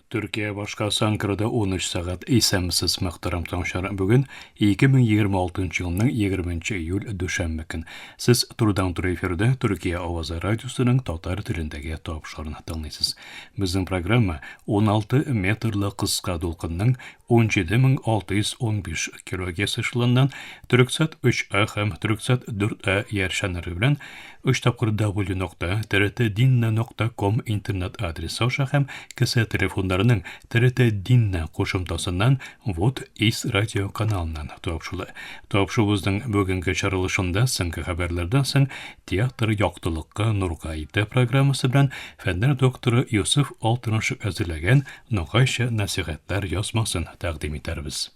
Төркия башкасы Анкарада 13 сәгать. Исәнмесез, мөхтәрәм тыңлаучылар. Бүген 2026 елның 20 июль дүшәмбе көн. Сез турыдан-туры эфирда Төркия авазы радиосының татар телендәге тапшыруын тыңлыйсыз. Безнең программа 16 метрлы кыска дулкынның 17615 килогерц эшелоныннан Төрксат 3А һәм Төрксат 4А иярченнәре белән Өч тапкыр w нокта trtdinna нокта ком интернет адресы аша һәм кесә телефоннарының TRT Dinna кушымтасыннан Вот Ис радио каналыннан тапшырыла. Тапшыруыбызның бүгенге чыгарылышында соңгы хәбәрләрдән соң Театр яктылыкка нурга итә программасы белән фәннәр докторы Йосыф Алтынышев әзерләгән Ногайча нәсыйхәтләр язмасын тәкъдим итәрбез.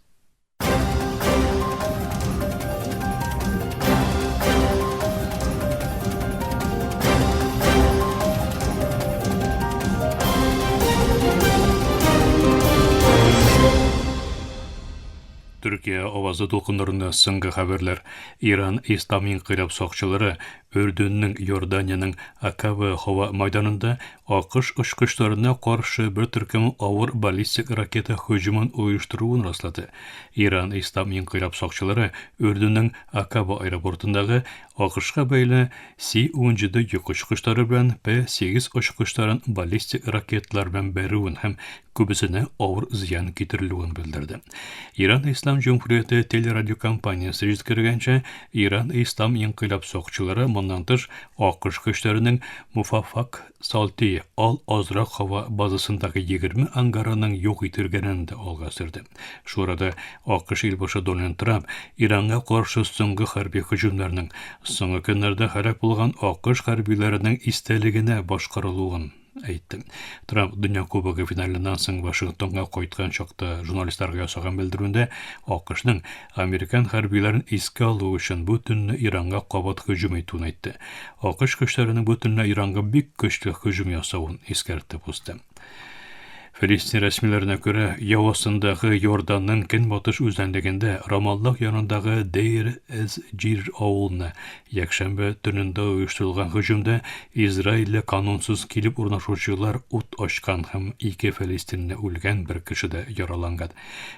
Төркия авазы дулкыннарында соңгы хәбәрләр. Иран Ислам инкыйлаб сакчылары Өрдөннең Йорданиянең Акаба һава майданында АКШ очкычларына каршы бер төркем авыр баллистик ракета һөҗүмен оештыруын раслады. Иран Ислам инкыйлаб сакчылары Өрдөннең Акаба аэропортындагы АКШка бәйле Си-17 йөк очкычлары белән П-8 очкычларын баллистик ракеталар белән бәрүен һәм күбесенә авыр зыян китерелүен белдерде. Иран Ислам Җөмһүрияте телерадиокомпаниясе җиткергәнчә, Иран Ислам инкыйлаб сакчылары моннан тыш АКШ көчләренең Муфафак Салти Ал-Азрак һава базасындагы 20 ангарының юк ителгәнен дә алга сөрде. Шул арада АКШ илбашы Дональд Трамп Иранга каршы соңгы хәрби һөҗүмнәрнең соңгы көннәрдә һәлак булган АКШ хәрбиләренең истәлегенә башкарылуын әйтте. Трамп Дөнья Кубогы финалыннан соң Вашингтонга кайткан чакта журналистларга ясаган белдерүендә АКШның американ хәрбиләрен искә алу өчен бу төнне Иранга кабат һөҗүм итүен әйтте. АКШ көчләренең бу төнлә Иранга бик көчле һөҗүм ясавын искәртеп узды. Филистин рәсмиләренә күрә, яу астындагы Йорданның көнбатыш үзәнлегендә Рамаллах янындагы Дейр эз-Җир авылына якшәмбе төнендә оештырылган һөҗүмдә Израильле канунсыз килеп урнашучылар ут ачкан һәм ике филистинле үлгән, бер кеше дә яраланган.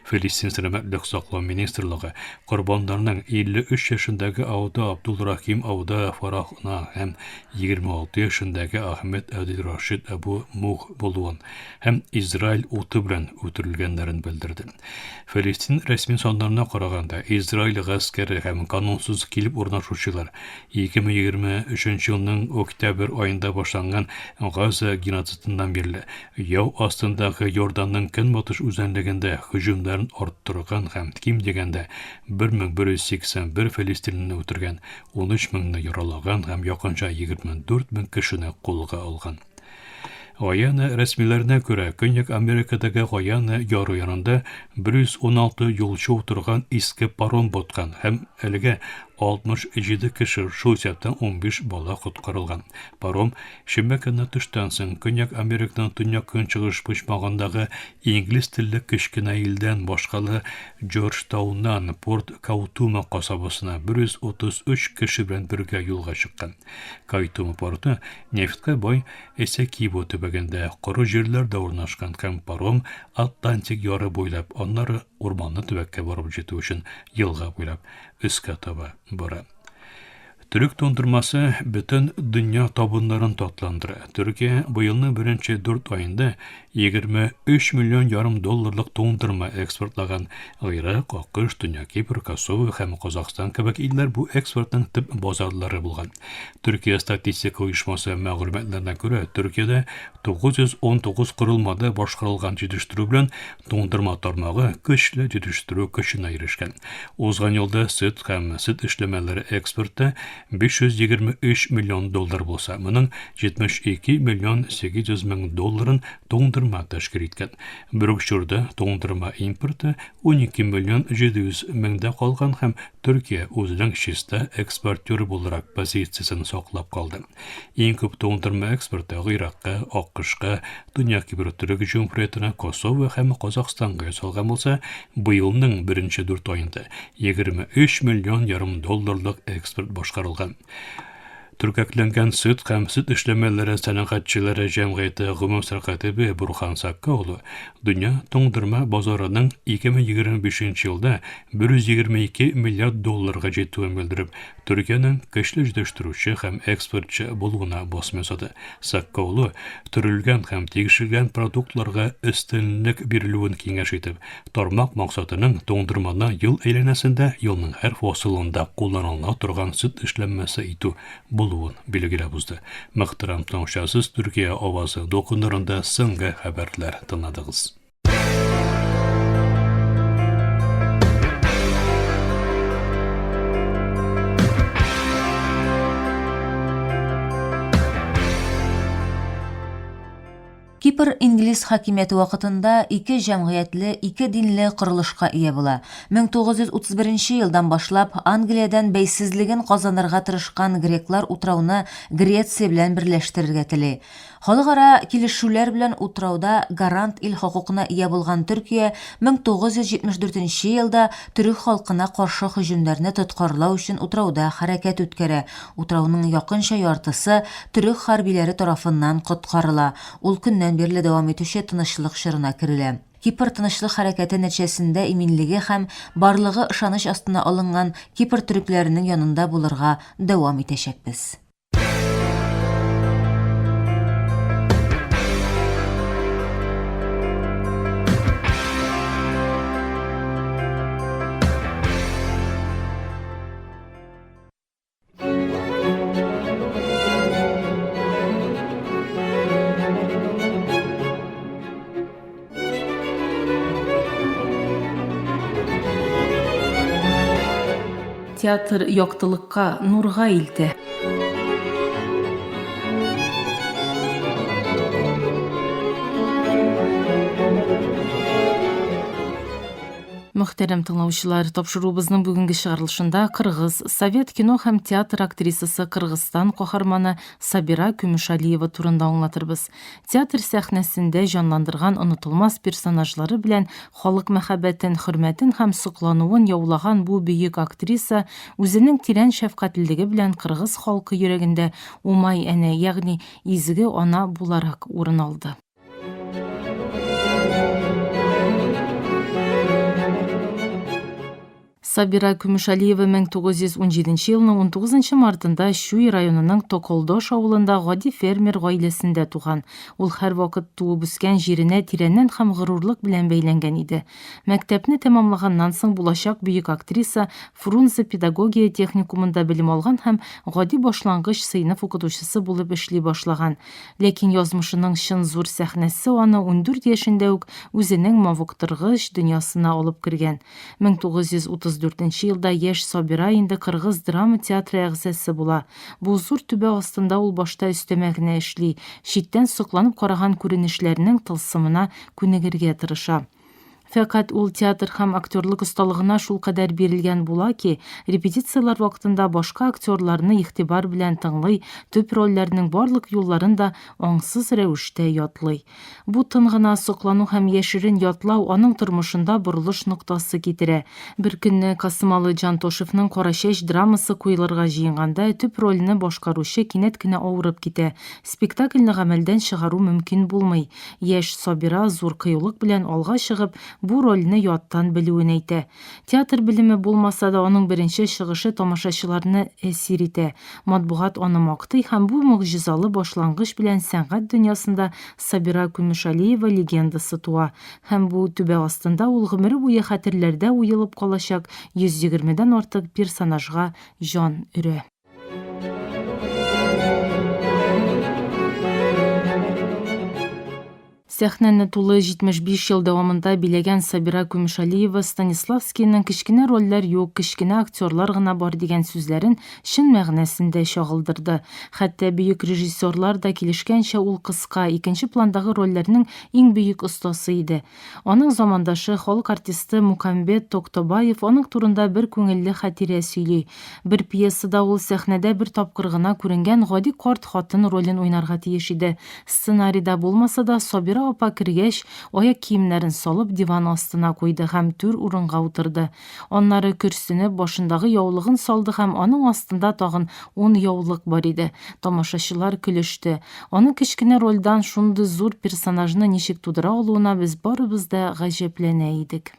Филистин сәламәтлек саклау министрлыгы корбаннарның 53 яшендәге Ауда Абдулрахим Ауда Фарахна һәм 26 яшендәге Ахмед Адил Рашид Әбу Мух булуын һәм Израиль уты белән үтерелгәннәрен белдерде. Фәлестин рәсми саннарына караганда, Израиль гаскәре һәм канунсыз килеп урнашучылар 2023 елның октябрь аенда башланган Газа геноцидыннан бирле яу астындагы Йорданның көнбатыш үзәнлегендә һөҗүмнәрен арттырган һәм ким дигәндә 1181 фәлестинлыны үтергән, 13 меңне яралаган һәм якынча 24 мең кешене кулга алган. Гайана рәсмиләренә күрә, Көньяк Америкадагы Гайана яры янында 116 юлчы утырган иске паром баткан һәм әлегә 67 кеше, шул исәптән 15 бала коткарылган. Паром шимбә көнне төштән соң Көньяк Американың төньяк-көнчыгыш почмагындагы инглиз телле кечкенә илдән башкала Джорджтауннан Порт Каутума касабасына 133 кеше белән бергә юлга чыккан. Кайтума порты нефтькә бай Эсекибо төбәгендә коры җирләрдә урнашкан һәм паром Атлантик яры буйлап, аннары урманлы төбәккә барып җитү өчен елга буйлап өскә таба бара. Төрек туңдырмасы бөтен дөнья табыннарын татландыра. Төркия быелның беренче дүрт аенда 23 миллион ярым долларлык туңдырма экспортлаган. Гыйрак, АКШ, Төньяк Кипр, Косово һәм Казахстан кебек илләр бу экспортның төп базарлары булган. Төркия статистика оешмасы мәгълүматларына күрә, Төркиядә 919 корылмада башкарылган җитештерү белән туңдырма тармагы көчле җитештерү көченә ирешкән. Узган елда сөт һәм сөт эшләмәләре экспорты 523 миллион доллар булса, моның 72 миллион 800 мең долларын туңдырма тәшкил иткән. Бер үк чорда туңдырма импорты 12 миллион 700 меңдә калган һәм Төркия үзенең чиста экспортер буларак позициясен саклап калды. Иң күп туңдырма экспорты Гыйракка, АКШка, Дөнья Кипр Төрек Җөмһүриятенә, Косово һәм Казахстанга ясалган булса, быелның беренче дүрт аенда 23 миллион ярым долларлык экспорт башкарылган. Төркәкләнгән сөт һәм сөт эшләмәләре сәнәгатьчеләре җәмгыяте гомум сәркатибе Бурхан Саккаоглу дөнья туңдырма базарының 2025 елда 122 миллиард долларга җитүен белдереп, Төркиянең көчле җитештерүче һәм экспортчы булуына басым ясады. Саккаоглу төрелгән һәм тикшерелгән продуктларга өстенлек бирелүен киңәш итеп, Тармак максатының туңдырманы ел әйләнәсендә елның һәр фасылында кулланыла торган сөт эшләнмәсе итү булуын билгеләп узды. Мөхтәрәм тыңлаучылар, сез Төркия авазы дулкыннарында соңгы хәбәрләр тыңладыгыз. Кипр инглиз хакимияте вакытында ике җәмгыятьле, ике динле корылышка ия була. 1931 елдан башлап Англиядән бәйсезлеген казанырга тырышкан греклар утрауны Греция белән берләштерергә тели. Халыкара килешүләр белән утрауда гарант ил хокукына ия булган Төркия 1974 елда төрек халкына каршы һөҗүмнәрне тоткарлау өчен утрауда хәрәкәт үткәрә, утрауның якынча яртысы төрек хәрбиләре тарафыннан коткарыла, ул көннән бирле дәвам итүче тынычлык чорына керелә. Кипр тынычлык хәрәкәте нәтиҗәсендә иминлеге һәм барлыгы ышаныч астына алынган Кипр төрекләренең янында булырга дәвам итәчәкбез. Театр яктылыкка, нурга илтә. Мөхтәрәм тыңлаучылар, тапшыруыбызның бүгенге чыгарылышында кыргыз, совет кино һәм театр актрисасы Кыргызстан каһарманы Сабира Көмешалиева турында аңлатырбыз. Театр сәхнәсендә җанландырган онытылмас персонажлары белән халык мәхәббәтен, хөрмәтен һәм соклануын яулаган бу бөек актриса үзенең тирән шәфкатьлелеге белән кыргыз халкы йөрәгендә Умай әнә, ягъни изге ана буларак урын алды. Сабира Көмешалиева 1917 елның 19 мартында Чуй районының Токолдош авылында гади фермер гаиләсендә туган. Ул һәрвакыт туып үскән җиренә тирәннән һәм горурлык белән бәйләнгән иде. Мәктәпне тәмамлаганнан соң булачак бөек актриса Фрунзе педагогия техникумында белем алган һәм гади башлангыч сыйныф укытучысы булып эшли башлаган. Ләкин язмышының чын зур сәхнәсе аны 14 яшендә үк үзенең мавыктыргыч дөньясына алып кергән. 1934 елда яшь Сабира инде Кыргыз драма театры әгъзасы була. Бу зур түбә астында ул башта өстәмә генә эшли, читтән сокланып караган күренешләрнең тылсымына күнегергә тырыша. Фәкать ул театр һәм актерлык осталыгына шулкадәр бирелгән була ки, репетицияләр вакытында башка актерларны игътибар белән тыңлый, төп рольләрнең барлык юлларын да аңсыз рәвештә ятлый. Бу тын гына соклану һәм яшерен ятлау аның тормышында борылыш ноктасы китерә. Бер көнне Касымалы Җантошевның Карачәч драмасы куелырга җыенганда төп рольне башкаручы кинәт кенә авырып китә. Спектакльне гамәлдән чыгару мөмкин булмый. Яшь Сабира зур кыюлык белән алга чыгып, бу рольне яттан белүен әйтә. Театр белеме булмаса да, аның беренче чыгышы тамашачыларны әсир итә. Матбугат аны мактый һәм бу могҗизалы башлангыч белән сәнгать дөньясында Сабира Көмешалиева легендасы туа. Һәм бу түбә астында ул гомере буе хәтерләрдә уелып калачак 120 дән артык персонажга җан өрә. Сәхнәне тулы 75 ел дәвамында биләгән Сабира Көмешалиева Станиславскийның кечкенә рольләр юк, кечкенә актерлар гына бар дигән сүзләрен чын мәгънәсендә чагылдырды. Хәтта бөек режиссерлар да килешкәнчә, ул кыска, икенче пландагы рольләрнең иң бөек остасы иде. Аның замандашы, халык артисты Мукамбет Токтобаев аның турында бер күңелле хатирә сөйли. Бер пьесада ул сәхнәдә бер тапкыр гына күренгән гади карт хатын ролен уйнарга тиеш иде. Сценарийда булмаса да, Сабира Сабира апа кергәч, аяк киемнәрен салып диван астына куйды һәм түр урынга утырды. Аннары көрсенеп, башындагы яулыгын салды һәм аның астында тагын ун яулык бар иде. Тамашачылар көлеште. Аның кечкенә рольдан шундый зур персонажны ничек тудыра алуына без барыбыз да гаҗәпләнә идек.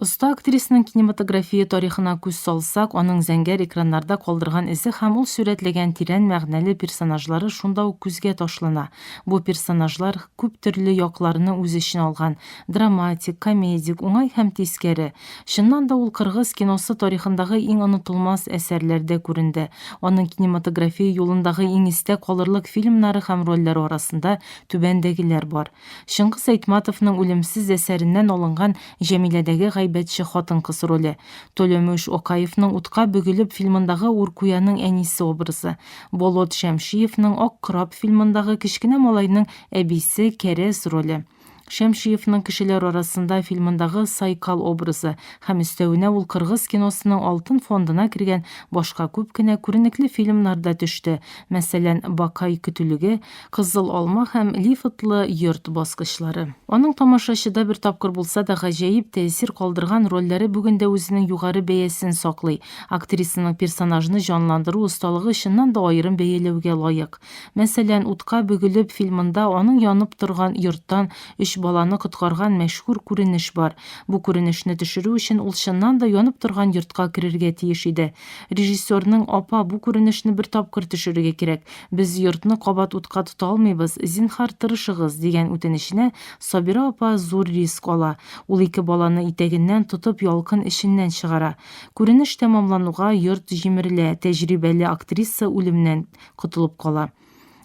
Оста актрисаның кинематография тарихына күз салсак, аның зәңгәр экраннарда калдырган эзе һәм ул сурәтләгән тирән мәгънәле персонажлары шунда ук күзгә ташлана. Бу персонажлар күп төрле якларны үз эченә алган, драматик, комедик, уңай һәм тискәре. Чыннан да ул кыргыз киносы тарихындагы иң онытылмас әсәрләрдә күренде. Аның кинематография юлындагы иң истә калырлык фильмнары һәм рольләре арасында түбәндәгеләр бар. Чыңгыз Айтматовның Үлемсез әсәреннән алынган Җәмиләдәге гайбәтче хатын-кыз роле, Толөмүш Окаевның Утка бөгелеп фильмындагы Уркуяның әнисе образы, Болот Шәмшиевның Ак кораб фильмындагы кечкенә малайның әбисе Кәрәз роле, Шәмшиевның Кешеләр арасында фильмындагы Сайкал образы һәм өстәвенә ул кыргыз киносының алтын фондына кергән башка күп кенә күренекле фильмнарда төште, мәсәлән, Бакай көтүлеге, Кызыл алма һәм Лифтлы йорт баскычлары. Аның тамашачыда бер тапкыр булса да гаҗәеп тәэсир калдырган рольләре бүген дә үзенең югары бәясен саклый. Актрисаның персонажны җанландыру осталыгы чыннан да аерым бәяләүгә лаек. Мәсәлән, Утка бөгелеп фильмында аның янып торган йорттан өч баланы коткарган мәшһүр күренеш бар. Бу күренешне төшерү өчен ул чыннан да янып торган йортка керергә тиеш иде. Режиссерның, Апа, бу күренешне бер тапкыр төшерергә кирәк. Без йортны кабат утка тота алмыйбыз, зинһар, тырышыгыз, дигән үтенеченә Сабира апа зур риск ала. Ул ике баланы итәгеннән тотып ялкын эченнән чыгара. Күренеш тәмамлануга йорт җимерелә, тәҗрибәле актриса үлемнән котылып кала.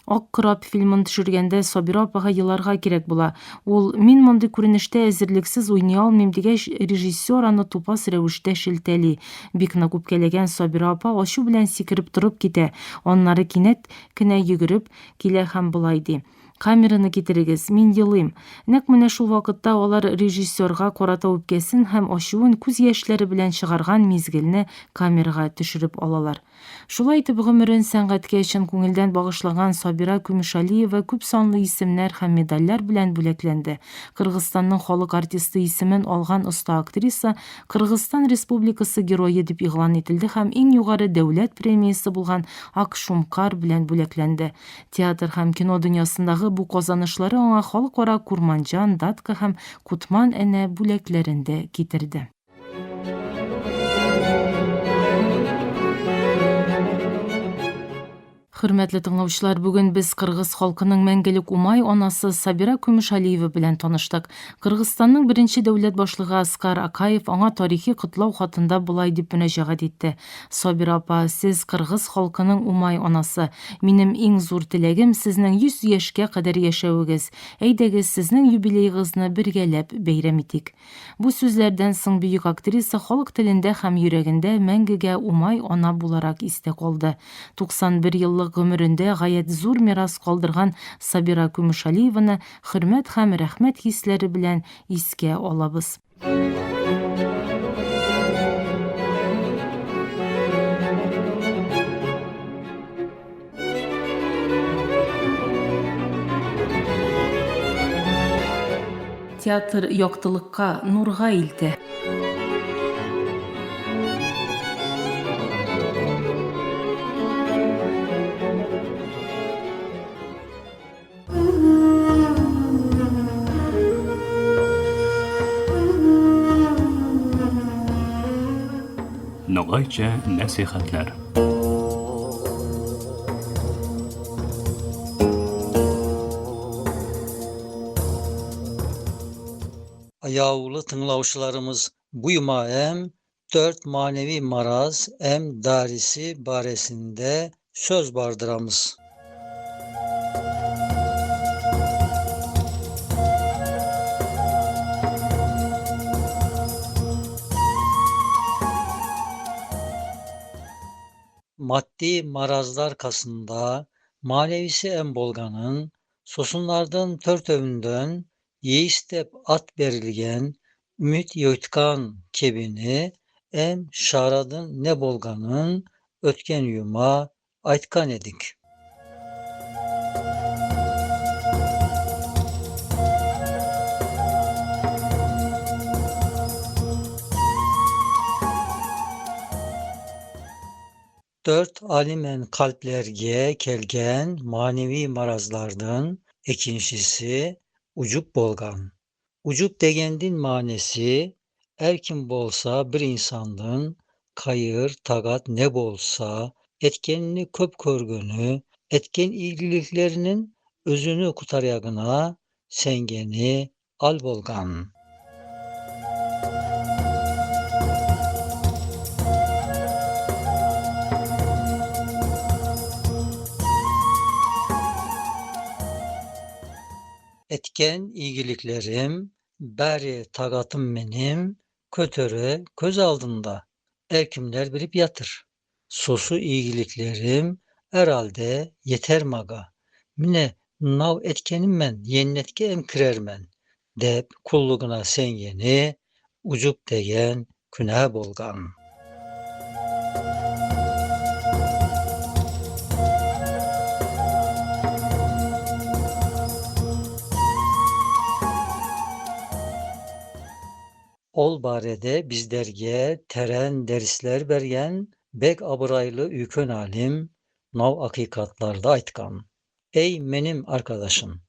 Ак кораб фильмын төшергәндә Сабира апага еларга кирәк була. Ул, Мин мондый күренештә әзерлексез уйный алмыйм, дигәч, режиссер аны тупас рәвештә шелтәли. Бик нык үпкәләгән Сабира апа ачу белән сикереп торып китә, аннары кинәт кенә йөгереп килә һәм болай ди, Камераны китерегез, мин елыйм. Нәкъ менә шул вакытта алар режиссерга карата үпкәсен һәм ачуын күз яшьләре белән чыгарган мизгелне камерага төшереп алалар. Шулай итеп, гомерен сәнгатькә чын күңелдән багышлаган Сабира Күмүшалиева күп санлы исемнәр һәм медальләр белән бүләкләнде. Кыргызстанның халык артисты исемен алган оста актриса Кыргызстан Республикасы Герое дип игълан ителде һәм иң югары дәүләт премиясе булган Ак Шумкар белән бүләкләнде. Театр һәм кино дөньясындагы бу казанышлары аңа халыкара Курманҗан, Датка һәм Кутман әнә бүләкләрен дә китерде. Хөрмәтле тыңлаучылар, бүген без кыргыз халкының мәңгелек Умай анасы Сабира Көмүшалиева белән таныштык. Кыргызстанның беренче дәүләт башлыгы Аскар Акаев аңа тарихи котлау хатында болай дип мөрәҗәгать итте: Сабира апа, сез кыргыз халкының Умай анасы. Минем иң зур теләгем, сезнең 100 яшькә кадәр яшәвегез. Әйдәгез, сезнең юбилеегызны бергәләп бәйрәм итик. Бу сүзләрдән соң бөек актриса халык телендә һәм йөрәгендә мәңгегә Умай ана буларак истә калды. 91 еллык гомерендә гаять зур мирас калдырган Сабира Көмүшалиеваны хөрмәт һәм рәхмәт хисләре белән искә алабыз. Театр яктылыкка, нурга илтә. Ногайча нәсихәтләр. Ayavlı tınlavşılarımız buyuma em dört manevi maraz em darisi baresinde söz bardıramız. Maddi marazlar kasında manevisi en bolganın, sosunlardan törtövünden yeistep at berilgen, ümit yoytkan kebini, em şaradın ne bolganın, ötken yuma aytkan edik. Dört alimen kalplerge kelgen manevi marazlardın ikincisi ucup bolgan. Ucup degendin manesi erkin bolsa bir insandın kayır tagat ne bolsa etkenini köp körgönü etken iyiliklerinin özünü kutarıyagına sengeni al bolgan. Etken iyiliklerim, bari tagatım benim, kötöre köz aldında, erkimler bilip yatır. Sosu iyiliklerim, herhalde yeter maga. Mine nav etkenim men, yennetke em kirermen, dep kulluguna sengeni, ucup degen künä bolgan. Ol barede bizlerge teren dersler bergen bek abıraylı ükön alim nav hakikatlarda aytkan. Ey menim arkadaşım!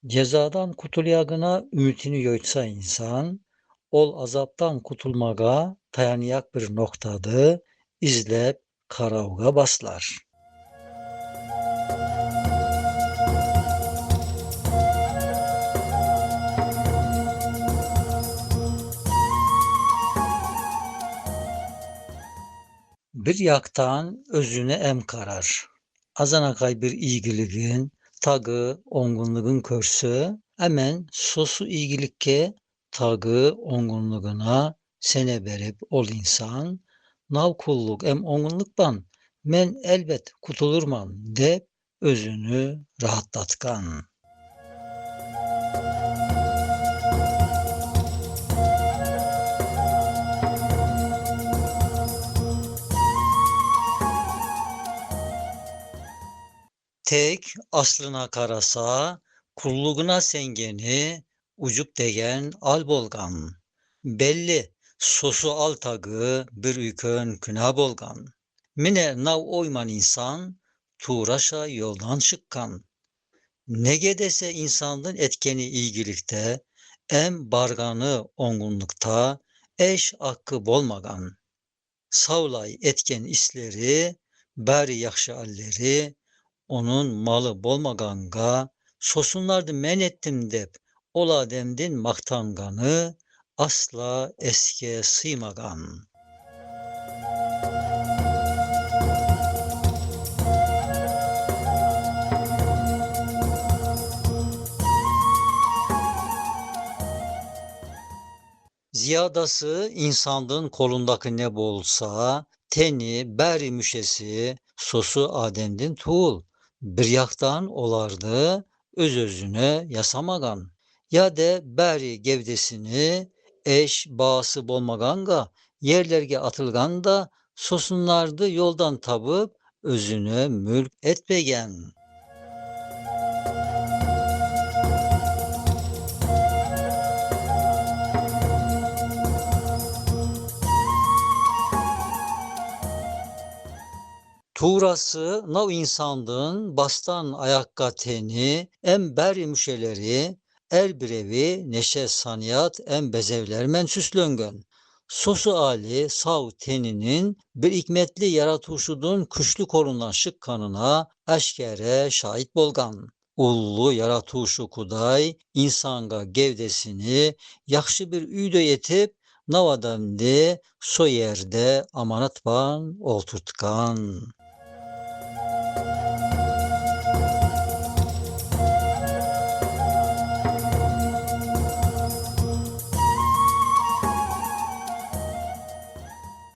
Cezadan kutuluyagına ümitini yoytsa insan, ol azaptan kutulmaga tayanyak bir noktadı, izlep karavga baslar. Bir yaktan özüne em karar. Azanakay bir iygiligin, tagı ongunlugun körsü, hemen sosu iygilikke tagı ongunluguna sene berip ol insan, nav kulluk em ongunlukban men elbet kutulurman dep özünü rahatlatkan. Tek aslına karasa, kulluguna sengeni, ucup degen al bolgan. Belli sosu al tagı bir ükön künä bolgan. Mine nav oyman insan, tuğraşa yoldan çıkkan. Nege dese insandın etkeni iyilikte, em barganı ongunlukta, eş hakkı bolmagan. Savlay etken isleri, bari yakşı alleri, onun malı bolmaganga, sosunlardı men ettim dep, ol ademdin maktanganı, asla eske sıymagan. Ziyadası insandın kolundaki ne bolsa, teni, beri müşesi, sosu ademdin tuğul. Bir yaktan olardı, öz özüne yasamagan. Ya de beri gevdesini, eş bağısı bolmaganga, yerlerge atılgan da, sosunlardı yoldan tabıp, özüne mülk etmegen. Tuğrası nav insandın bastan ayakka teni, en beri müşeleri, er birevi neşe saniyat en bezevler men süslöngön. Sosu ali sav teninin bir hikmetli yaratuşudun küşlü korundan şık kanına aşkere şahit bolgan. Ullu yaratuşu kuday insanga gevdesini yakşı bir üyde yetip navadamdi so yerde amanatban olturtkan.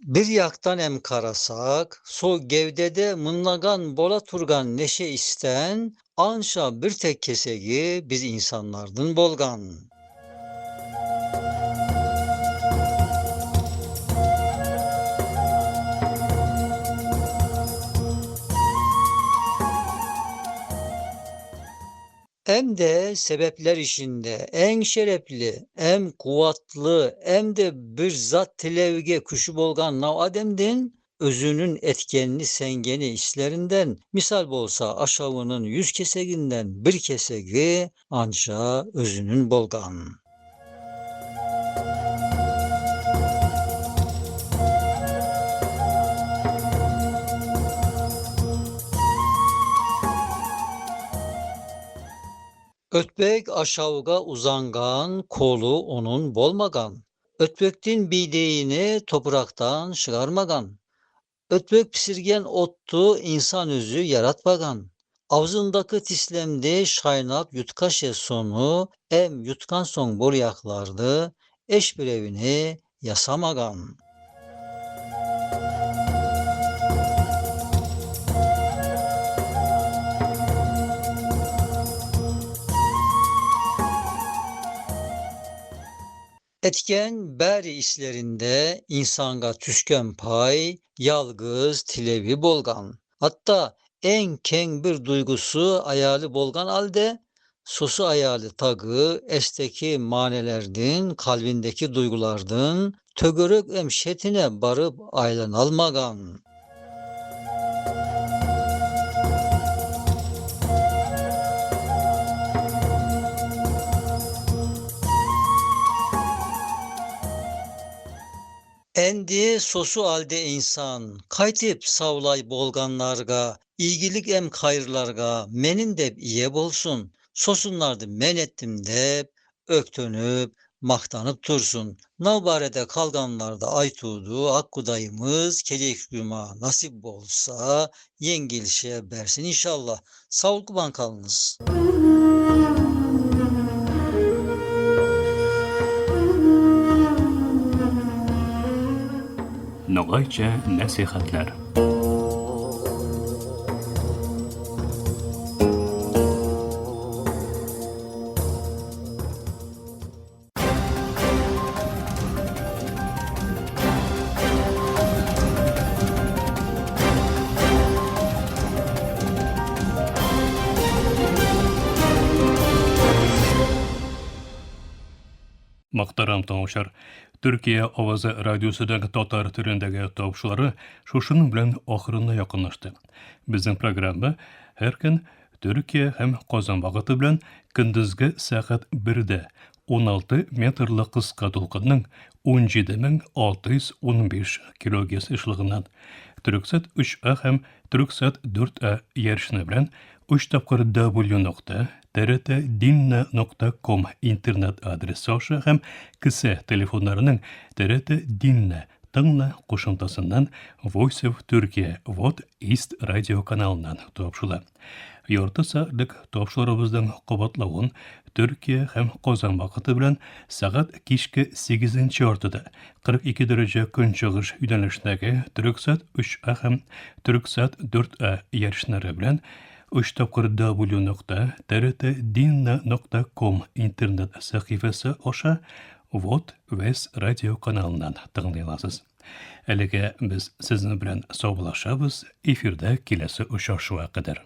Bir yaktan em karasak, so gevdede mınlagan bola turgan neşe isten, anşa bir tek kesegi biz insanlardın bolgan. Em de sebepler içinde en şerefli, em kuvvetli, em de bir zat tilevge küşü bolgan nav ademdin, özünün etkenini sengeni işlerinden, misal bolsa aşavının 100 keseginden bir kesegi anca özünün bolgan. Ötbek aşavga uzangan, kolu onun bolmagan. Ötbektin bideyini topraktan çıkarmagan. Ötbek pişirgen ottu insan özü yaratmagan. Avzındaki tislemde şaynap yutkaşe sonu, em yutkan son boryaklardı, eş bir evini yasamagan. Etken beri işlerinde insanga tüsken pay, yalgız tilevi bolgan. Hatta en keng bir duygusu ayali bolgan halde sosu ayali tagı esteki manelerdin, kalbindeki duygulardın, tögörük em şetine barıp aylan almagan. Endi sosu alde insan, kaytip savlay bolganlarga, iyilik em kayırlarga, menin dep iye bolsun, sosunlardı men ettim dep, öktönüp, maktanıp tursun. Navbarede kalganlarda aytuğdu, akkudayımız, kelek cuma nasip bolsa, yengilşe bersin inşallah. Sağ kuban kalınız. Ногайча нәсихәтләр. Мөхтәрәм тыңлаучылар, Төркия авазы радиосының татар телендәге тавышлары шушының белән ахырына якынлашты. Безнең программа һәр көн Төркия һәм Казан вакыты белән көндезге сәгать 1дә 16 метрлы кыска дулкынның 17615 килогерц ешлыгыннан Төрксат 3А һәм Төрксат 4А ярышны белән 3 тапкыр w нокта trtdinna.com интернет адресы аша һәм кесә телефоннарының TRT Dinle тыңла кушымтасыннан Voice of Turkey Вот East радио каналыннан тапшыла. Ярты сәгатьлек тапшырубызның кабатлавын Төркия һәм Казан вакыты белән сәгать кичке 8 яртыда 42 дәрәҗә көнчыгыш юнәлешендәге Төрексат 3А һәм Төрексат 4А ярышлары белән 3 тапкыр w нокта trtdinna.com интернет сәхифәсе аша Вот Вес радио каналыннан тыңлый аласыз. Әлегә без сезнең белән саубуллашабыз, эфирдә киләсе очрашуга кадәр.